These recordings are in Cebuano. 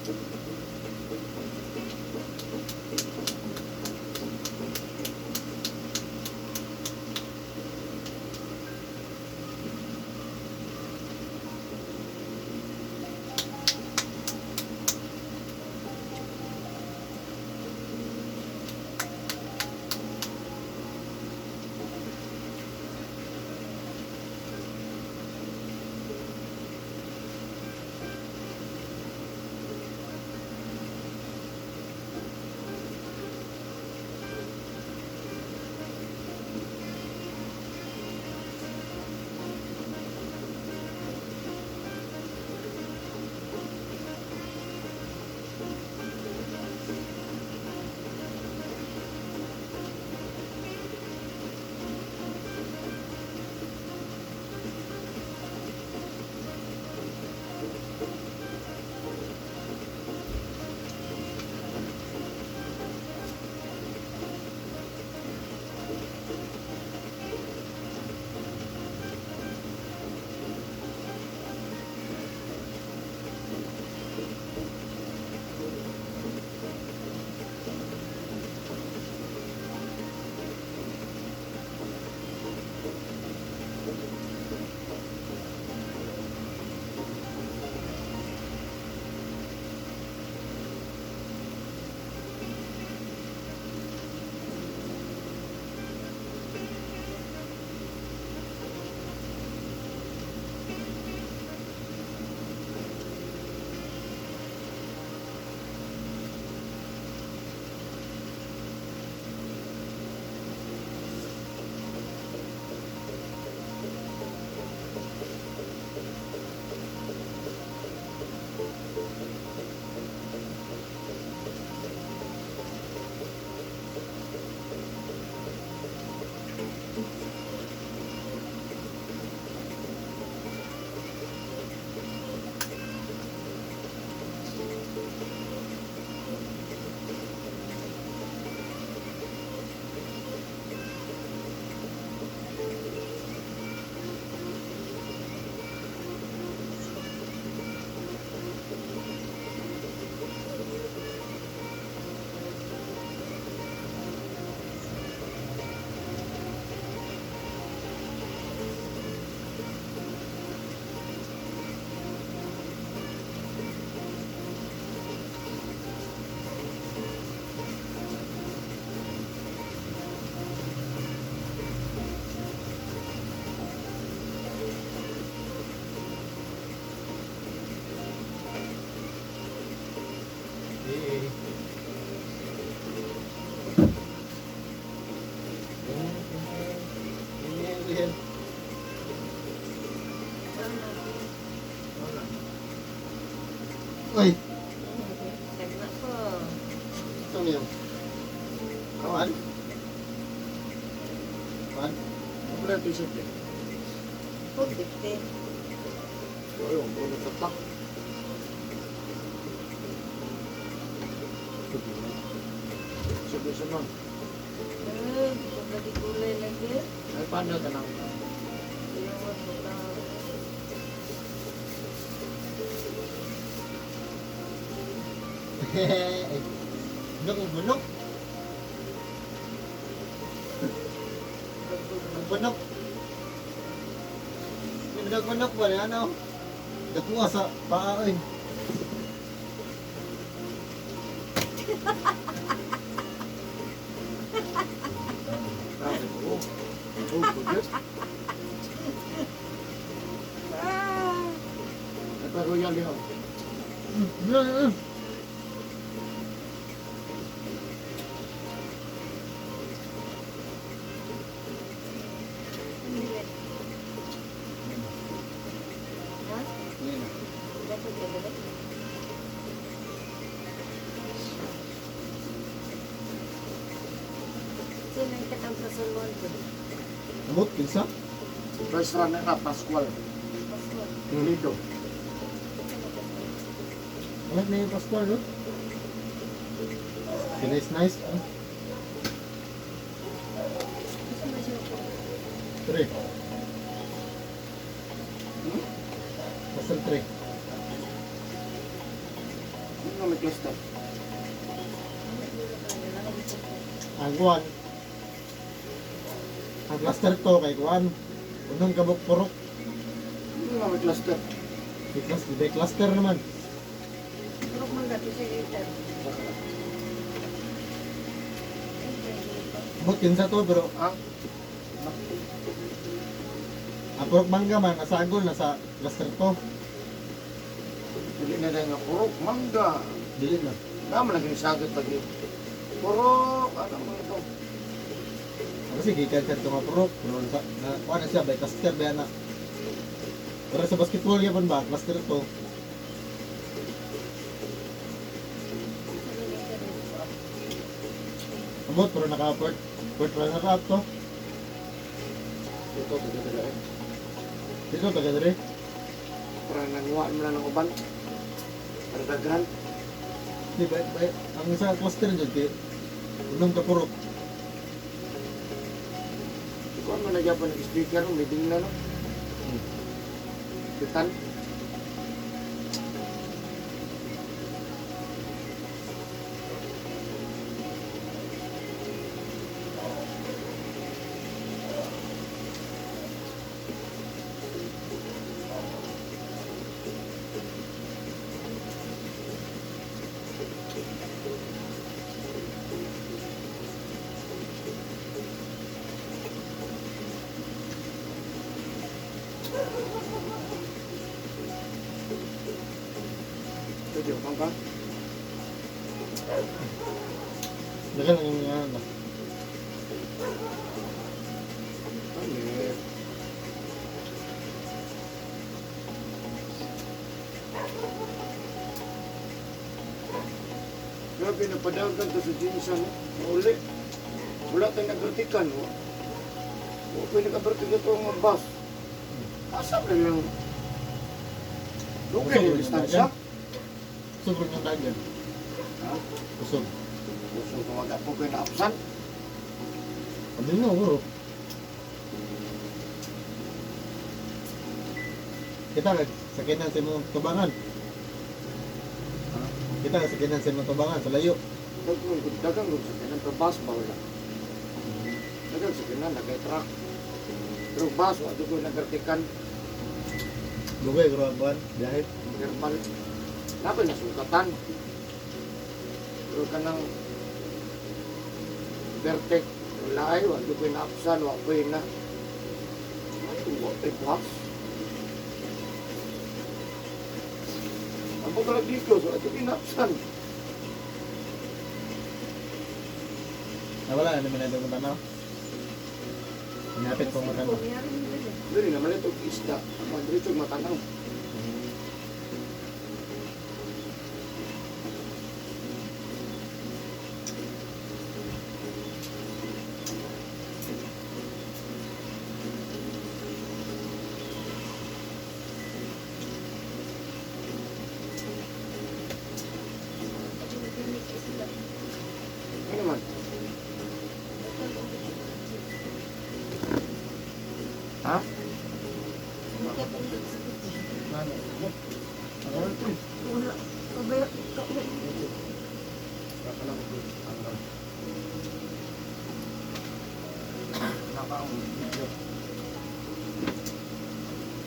Eh. Eh. Uy, Tagna ko. ito niyo. Kawan? Kawan? Wala t-shirt eh. 450. Ayun, bulo sa tak. Sige, sige. Eh, kung lagi kulay lagi. Ay, paano ka nang? Iwan mo ka. Ay, bunok, bunok. Bunok. Bunok, bunok ba? Ano? Dakuha sa paa, oy. Oh, oh, good. Ah! Ay, pa royal yun. Hindi. Ha? Yan na. Dapat ka ba? Sino yung katang sa salon ko? Amot, kinsa? First runner up, Pascual. Pastor. Lido. Amot na yung Pascual, no? Si nice, nice. Ah. Saan ba siya po? Three. Pasal three. Ano Ano may cluster? Ang kuan. Ang cluster to kay kuan. Unong kabuk purok. Ano nga may cluster? May cluster naman. Purok man dati sa iter. But kinsa to pero Ha? ang purok mangga man nasagol na sa cluster to. Dili na lang nga purok, mangga. Dili na. Naman lagi sagot lagi. Purok, ano mo ito? Kasi gikan siya ito nga purok pero sa na kuan na siya by cluster ba na. Pero sa basketball gyapon ba cluster to. Ambot pero naka port runner up to. Ito, taga taga eh. Dito taga dire. Para nanguha mo lang ng uban. Para daghan. Di ba, ba ang sa cluster jud kay unong ka purok. Ikaw ano na gyapon ng speaker, may na no? Bitan. Pwede upang ka? Dagan lang yung ano. Ano eh. Grabe, napadagan to sa Jinsan. No? Mauli. Wala tayong nagkritikan. No? Wala pa nag-abertik ito ang bus. Asa na lang? Lugay yung distansya. Usog rin yung dagan. Ha? Usog. Gusto ko mag-apo ko yung naapsan. Sabi mo, bro. Kita ka, sakinan sa imong tubangan. Ha? Kita ka, sakinan sa imong tubangan, sa layo. Dagang sa kinan, pero bus ba wala? Dagang sa kinan, nagay truck. Pero bus, wala ko nagkritikan. Lugay, bro, ang buwan, biyahe. Verbal. Dapat nasugatan. Pero kanang vertek, wala ay, wala ko naapsan, wala ko na. Ay, wala ko bus. Ang pagkalag dito, so ito inaapsan. Nawala na naman na itong tanaw. Hanapit kong matanaw. Dili naman ito isda. Ang mga diretso matanaw. Ano naman? Ha? Ano? Ano ito? Wala. Pabaya. Baka lang ito. Ano? Nakaang video.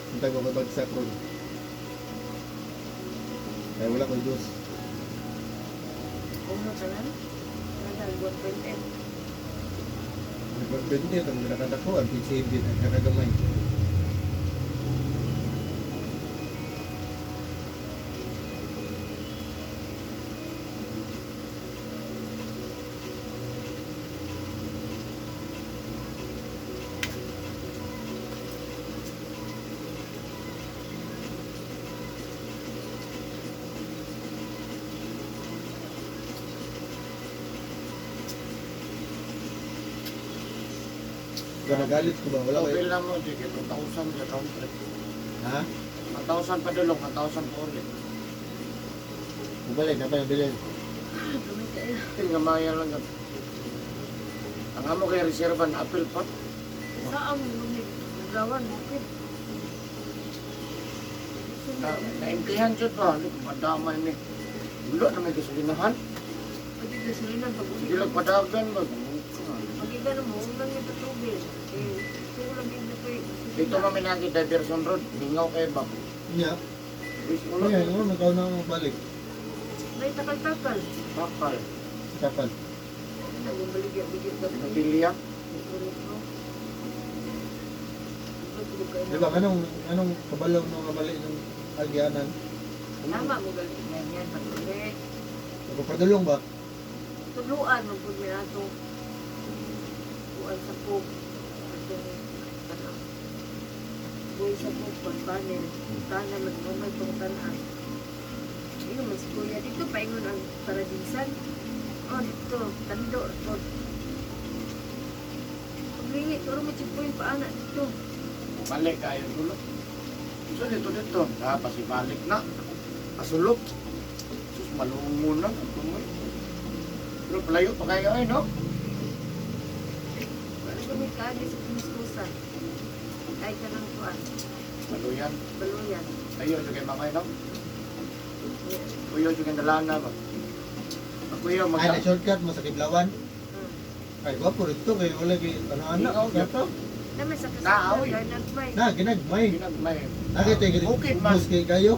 Ang tago ko bagsak ron. Kaya wala ko'y Diyos. Uno ka lang. Nagdal, 1.8. Nagpagpente, ang nakatako, ang PCB, ang nakagamay. Nagalit ko ba? Wala ko Bill na mo, Jake. 2,000 sa country. Ha? 1,000 pa dulong, 1,000 pa ulit. Bumalik na pa yung bilin. Gamay kayo. Tingamaya lang gan. Ang amo kay reserva na apel pa. Saan mo nagawan? Okay. Na, naimpihan jud ba? Hindi ko madamay ni. Wala na may gasolinahan. Pwede gasolina pag uli. Hindi lang padagan ba? Pag iba na mo, unang yung patubig. Eh, ito lang yung natoy. Dito man minagi Diversion Road, mingaw kayo ba? Nya. Wis wala. Nya, ano nakaw na ang balik. May takal-takal. Takal. Takal. Naging baligya-bigya ka. Pinapilya. Di ba anong anong kabalaw no nga mali ng agyanan? Tama mo galing ganyan pag uli. Nagpapadulong ba? Tuluan mo pud mi ato. Kuan sa pok. Atong kanang buhay sa pok kuan panel. Tanan magmumay pang tanan. Iyo man si kuya dito paingon ang paradisan. Oh dito tando to. Paglingi turo mo chipoy pa ana dito. Mali kayo dulo. So dito dito, ah, pasibalik na. Asulok. Sus malungo na ang tumoy. Pero palayo pa kayo ay no? Wala kami kaagi sa piniskusan. Ay kanang kuan, Maluyan. baluyan. Ayo juga mamay no? Kuyo juga dalana ba? Kuyo mag Ay, na shortcut mo sa Kiblawan. Ay, gwapo rito kay wala kay ano ana. Ikaw, Kato. Naman sa Naaoy. kasama ganagmay. Na ginagmay. Ginagmay. Nakita kay Bukid man. Bus kay kayo.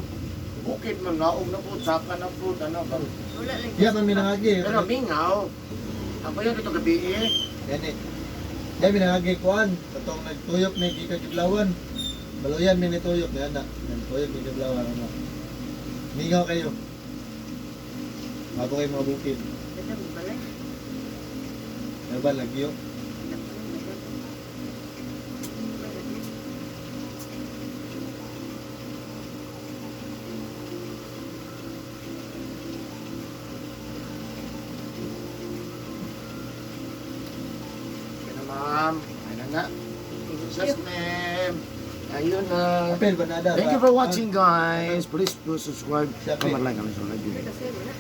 Bukid man naog na po, saka na po, ano ba? Wala lang. Diya man minangagi. Pero mingaw. Ang kuyo dito gabi eh. Gani. Diya minangagi kuan katong nagtuyok ni gikan Kiblawan. Baluyan mi nituyok ni ana. Nagtuyok ni Kiblawan ano. Mingaw kayo. Bago kayo mga bukid. Dadan balay. Ano ba lagyo? Kaya na ma'am. Ayun na nga. Success ma'am. Ayun na. Apel banada. Thank you for watching, guys. Please do subscribe. Siya, Comment, like, and subscribe. Kasi wala.